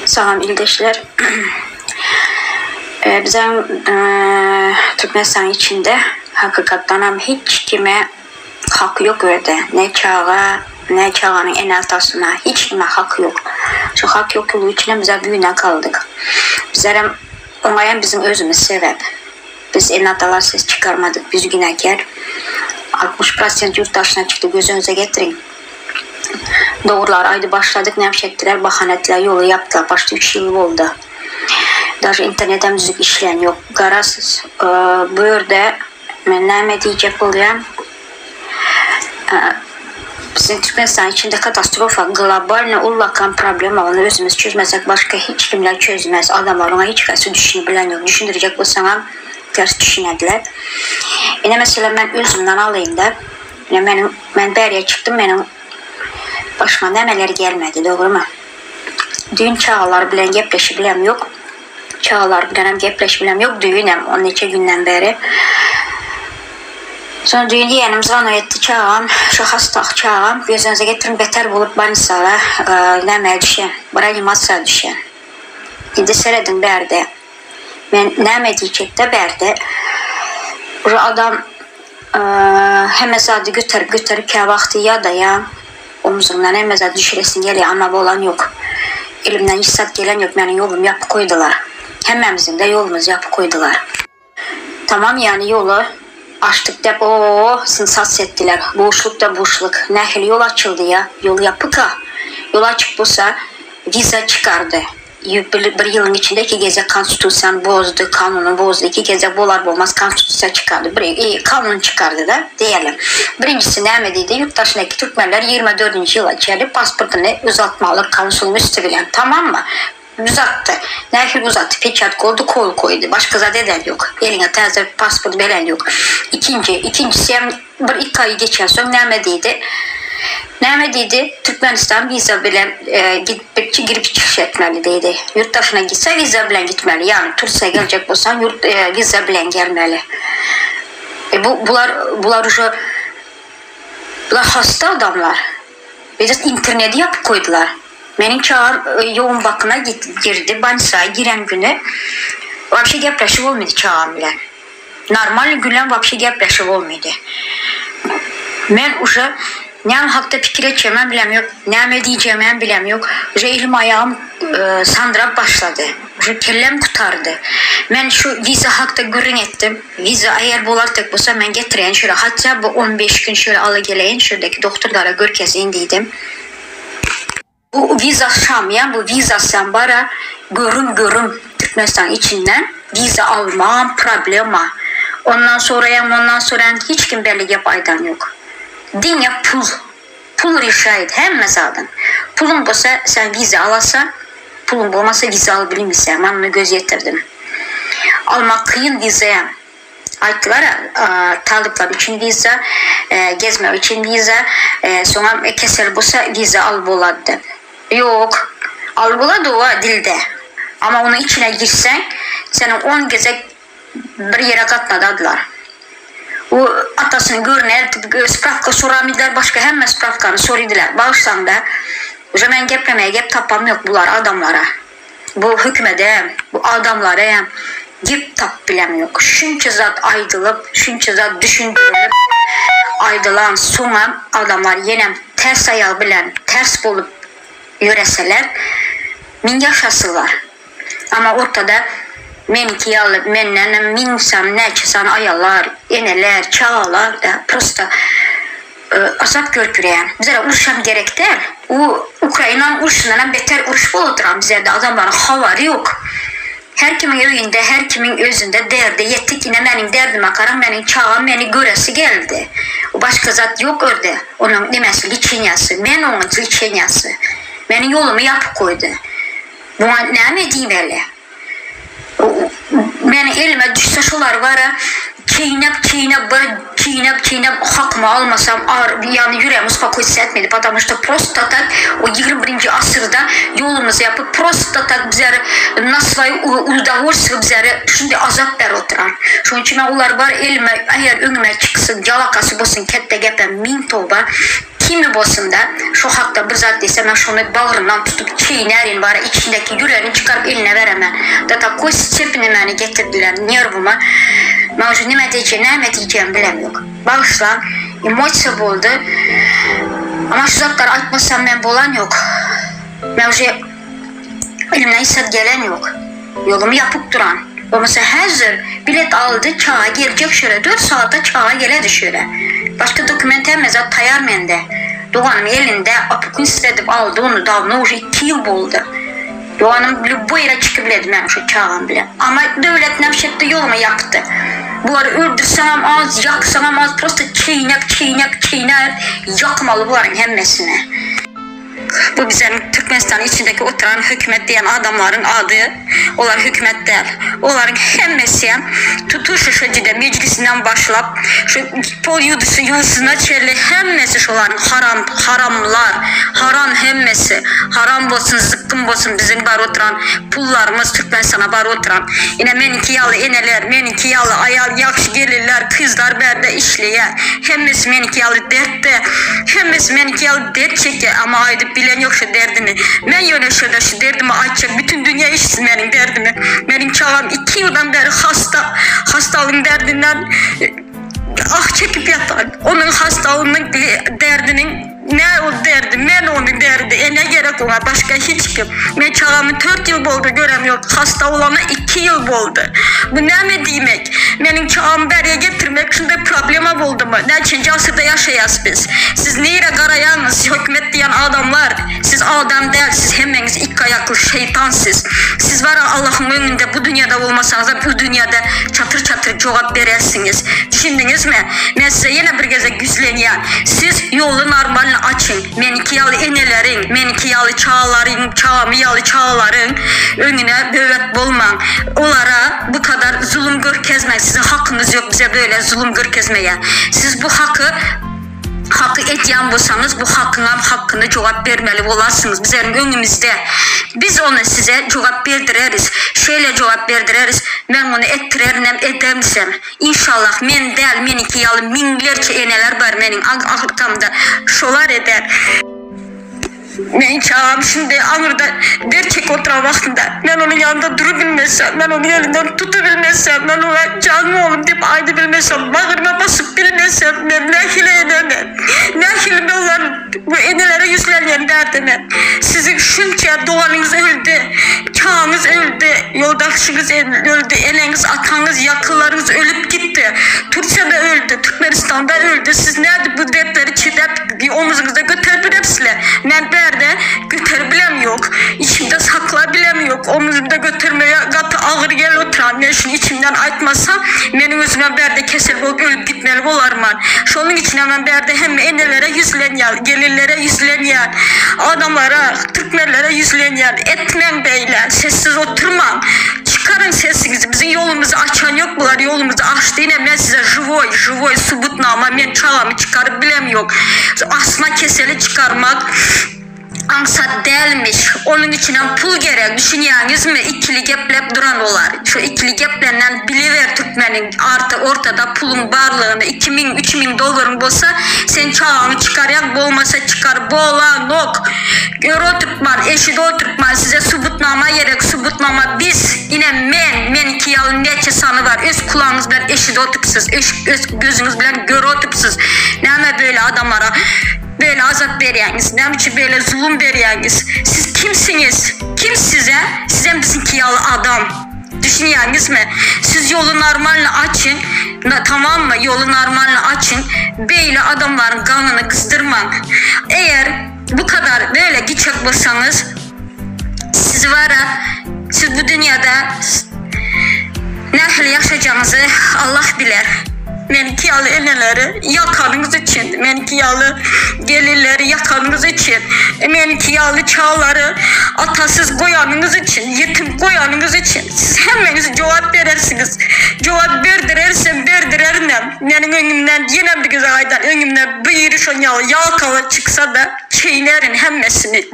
Salam ildeşler. Biziň Türkmenistanyň içinde hakykatdanam hiç kime hak ýok ýerde. Ne çaga, ne çaganyň ene-atasyna hiç kime hak ýok. Şu hak ýoklugy üçinem bizä güna galdyk. Bizlerem oňaýam biziň özümiz sebäp. Biz ene-atalar ses çykarmadyk, biz günäkär. 60 prosent ýurt daşyna çykdy göz öňüňize getiriň. Dogrulary aýdyp başladyk, näme etdiler, bahana etdiler, ýoly ýapdylar, başda üç ýyl boldy. Daže internetem düzük işleýän ýok. Garaz, bu ýerde men näme diýjek bolýan, biziň Türkmenistan içinde katastrofa, globalnyý ullakan problema, ony özümiz çözmesek başga hiç kimler çözmez, adamlar oňa hiç haýsy düşünip bilen ýok, düşündirjek bolsaňam ters düşünediler. Ine meselem men özümden alaýynda. Ine meniň, men bäriye çykdym, meniň başyma nämeler gelmedi, dogrymy? Düýn çagalar bilen gepleşibilem ýok. Çagalar bilenem gepleşibilem ýok, düýnem, on neçe günden bäri. Soň düýn diýenim zwono etdi çagam, şo hasta çagam, gözüňize getiriň beter bolup bolnisada nämä düşen, reanimasiýa düşen. Indi serediň bärde. Men näme diýjekde bärde. Uje adam Hemme zady göterip göterip käwagty ýadaýaň, omzuňdan hemme zady düşüresiň gelýär, amma bolan ýok. Elimden hiç zat gelen ýok, meniň ýolumy ýapyk goýdular. Hemmämiziňde ýolumyzy ýapyk goýdular. Tamam ýany ýoly açdyk dep oo sensasiýa etdiler. Buşluk da buşluk. Nähili ýol açyldy ýa? Ýol ýapyk-a. Ýol açyk bolsa wiza çykardy. Bir ýylyň içinde iki gezek konstitusiýany bozdy, kanuny bozdy, iki gezek bolar-bolmaz konstitusiýa çykardy, bir kanun çykardy-da diýeli. Birinjisi näme diýdi, ýurt daşyndaky türkmenler 24-nji ýyla çenli pasportyny uzatmaly konsulyň üsti bilen, tamammy? Uzatdy. Nähili uzatdy? Peçat goldy, kol goýdy. Başga zat eden ýok. Eliňe täze pasport beren ýok. Ikinji, ikinjisi hem Bir iki aý geçensoň näme diýdi? Näme diýdi? Türkmenistan wiza bilen gidip girip çykyş etmeli diýdi. Ýurt daşyna gitse wiza bilen gitmeli. Ýagny Tursiýa geljek bolsaň ýurt wiza bilen gelmeli. E bu bular bular uje bular hasta adamlar. Biz interneti ýapyp goýdular. Meniň çagam ýoğun bakyma girdi, bolnisa giren güni wapşe gepleşip bolmady çagam bilen. Normalny günem wapşe gepleşip bolmady. Men uje näme hakda pikir etjegimem bilem ýok, näme diýjegimem bilem ýok. Uje elim aýagym sandyrap başlady. Uje kellem gutardy. Men şu wiza hakda gürrüň etdim. Wiza eger bolar tek bolsa men getireýin şöyle hatda bu 15 gün şöyle ala geleýin şuradaki doktorlara görkezeýin diýdim. Bu wiza şamýa bu wizasam bara görüm görüm Türkmenistan içinden wiza almagam problema ondan soraýaň mundan soraýaň hiç kim belli gep aýdan ýok diňe pul pul rişaýt hemme zadyň puluň bolsa sen wiza alasaň puluň bolmasa wiza alyp bilmeýsäň men muny göz ýetirdim almak kyn wizaýam Aýtdylar, talyplar üçin wiza, gezmek üçin wiza, soňam kesel bolsa wiza alyp bolady diýip. Ýok, alyp bolady oba dilde. Amma onuň içine girseň, seni on gezek bir ýere gatnadadylar. O atasyny görüne eltip sprawka soramydylar, başga hemme sprawkany sorydylar. Bagyşlaňda, uje men geplemäge gep tapam ýok bular adamlara. Bu hökümede, bu adamlara gep tapyp bilem ýok. Şunça zat aýdylyp, şunça zat düşündirilip aýdylan soňam adamlar ýenem ters aýagy bilen ters bolup ýöreseler, min ýaşasy bar. Amma ortada meniňki ýaly mendenem min sany näçe sany aýallar, eneler, çagalar da prosta Azap görüp ýörýän. Bizlere urşam gerek däl. U Ukrainanyň urşundanam beter uruş bolup oturan bizlerde adamlaryň habary ýok. Her kimiň öýünde her kimiň özünde derdi ýetik ine meniň derdime garaň meniň çagam meni göresi geldi. U başga zat ýok örde onuň nemesi liçeniýasy men onuň liçeniýasy. Meniň ýolumy ýapyp goýdy. Muňa näme diýmeli. Meniň elime düşse şolar bara çeýnäp çeýnäp bir çeýnäp çeýnäp hakymy almasam ar ýagny ýüregim uspokoýtsa etmedi потому что prosto tak o 21-nji asyrda ýolumyzy ýapyp prosto tak bizleri na svoýu udowolstwo bizleri şunday azap berip oturan. Şonuň üçin men olar bar elime eger öňüme çyksyn ýalakasy bolsun ketde gepem min toba. Kimi bolsun-da, şo hakda bir zat diýse, men şony bagryndan tutup çeýnärin, bara içindäki ýüregini çykaryp eline beremen. Do takoý stepeni meni getirdiler, nerwuma. Men uje nime diýjegimi, näme diýjegimi bilemok. Bagyşlaň, emosiýa boldy. Amma şu zatlary aýtmasam men bolan ýok. Men uje elimden hiç zat gelen ýok. Ýolum ýapyk duran. Bolmasa häzir bilet aldy çaga geljek şöyle dört sagata çaga geledi şöyle. Başga dokument hemme zat taýar mende. Doganym elinde opukunst edip aldy ony dawno uje iki ýyl boldy. Doganym lýuboý ýere çykybiledi meň şu çagam bilen. Amma döwlet näm şetdi ýolumy ýapdy. Bulary öldürseňem az ýaksaňam az prosta çeýnep çeýnep çeýnäp ýakmaly bularyň hemmesini. Bu bizeň Türkmenistanyň içindeki oturan hökümet diýen adamlaryň ady, olar hökümet däl. Olaryň hemmesem tutuş şu jide mejlisinden başlap şu pol ýuwdusy ýuwusyna çenli hemmesi şolaryň haram haramlar haram hemmesi haram bolsun zykgym bolsun biziň bar oturan pullarymyz Türkmenistana bar oturan ine meniňki ýaly eneler meniňki ýaly aýal ýagşy gelinler kyzlar bärde işleýä hemmesi meniňki ýaly dertde hemmesi meniňki ýaly dert çekýä amma aýdyp bilen ýok şu derdini men ýöne şurda şu derdimi aýtjak bütün dünýä eşitsin meniň derdimi meniň çagam iki ýyldan bäri hasta hastalygyň derdinden ah çekip ýatan onuň hastalygynyň derdiniň Ne ol derdi, men ony derdi, ene gerek oňa, başga hiç kim. Men çagamy tört ýyl boldy görem ýok, hasta bolana iki ýyl boldy. Bu näme diýmek? Meniň çagamy bärige getirmek şunday problema boldumy? Näçenji asyrda ýaşaýas biz? Siz nirä garaýaňyz, hökümet diýen adamlar? Siz adam däl, siz hemmeňiz iki aýakly şeýtan siz. Siz bara Allahyň öňünde bu dünýede bolmasaňyzam ü dünýede çatyr çatyr jogap berersiňiz. Düşündiňizmi? Men size ýene bir gezek ýüzlenýän. Siz ýoly normalny açyň. Meniňki ýaly eneleriň, meniňki ýaly çagalaryň, çagamy ýaly çagalaryň öňüne böwet bolmaň. Olara bu kadar zulum görkezmäň. Siziň hakyňyz ýok bize böyle zulum görkezmege. Siz bu haky Haky edýän bolsaňyz bu hakyňam hakkyny jogap bermeli bolarsyňyz bizeriň öňümizde. Biz ony size jogap berdireris. Şeýle jogap berdireris, men muny etdirerinem edermisem. Inşallah men däl meniňki ýaly müňlerçe eneler bar meniň arkamda şolar eder. Meniň çagam şindi aňyrda dert çekip oturan wagtynda, men onuň ýanynda durubilmesem, men onuň elinden tutubilmesem, men oňa janym oglum diýip aýdybilmesem, bagryma basyp bilmesem, men nähili ene men? Nähili men olar bu enelere ýüzlenýän däl-de men. Siziň şunça doganyňyz öldi, çagaňyz öldi, ýoldaşyňyz öldi, eneňiz, ataňyz, ýakynlaryňyz ölüp gitdi. Türkiýede öldi, Türkmenistanda öldi. Siz nädip bu dertleri çydap Omzuňyzda göterip bilemsizler. Men bärde göterip bilem ýok. Içimde saklap bilem ýok. Omzumda götermege gaty agyr gelip oturan. Men şuny içimden aýtmasam, meniň özümem bärde kesel bolup ölüp gitmeli bolarman. Şonuň üçinem men bärde hemme enelere ýüzlenýän, gelinlere ýüzlenýän, adamlara, türkmenlere ýüzlenýän. Etmäň beýle, sessiz oturmaň. Çykaryň sesiňizi. Biziň ýolumyzy açan ýok bular ýolumyzy açdy ine men size žiwoý žiwoý subutnama men çagamy çykaryp bilem ýok. Asma keseli çykarmak aňsat dälmiş. Onuň üçinem pul gerek düşünýäňizmi ikili geplep duran olar. Şu ikili geplenden biliber türkmeniň arty ortada puluň barlygyny 2000 3000 dollaryň bolsa sen çagaňy çykarýaň bolmasa çykar bolanok. Gör oturtman, eşit oturtman, size subutnama gerek, subutnama biz, ine men, meniňki ýaly näçe sany bar, öz kulagyňyz bilen eşidip oturpsyz, öz, öz gözüňiz bilen görüp oturpsyz. Näme beýle adamlara beýle azap berýäňiz, näme üçin beýle zulum berýäňiz? Siz kimsiňiz? Kim size? Sizem biziňki ýaly adam. Düşünýäňizmi? Siz ýoly normalny açyň, tamammy, ýoly normalny açyň, beýle adamlaryň ganyny gyzdyrmaň. Eger Bu kadar böyle giçek bolsaňyz siz bara siz bu dünýede nähili ýaşajagyňyzy Allah biler. Meniňki ýaly eneleri ýakanyňyz üçin, meniňki ýaly gelinleri ýakanyňyz üçin, meniňki ýaly çagalary atasyz goýanyňyz üçin, ýetim goýanyňyz üçin siz hemmeňiz jogap berersiňiz. Jogap berdirersem berdirerinem. Meniň öňümden ýene bir gezek aýdan öňümden biri şon ýaly ýalkaly çyksa-da çeýnerin hemmesini.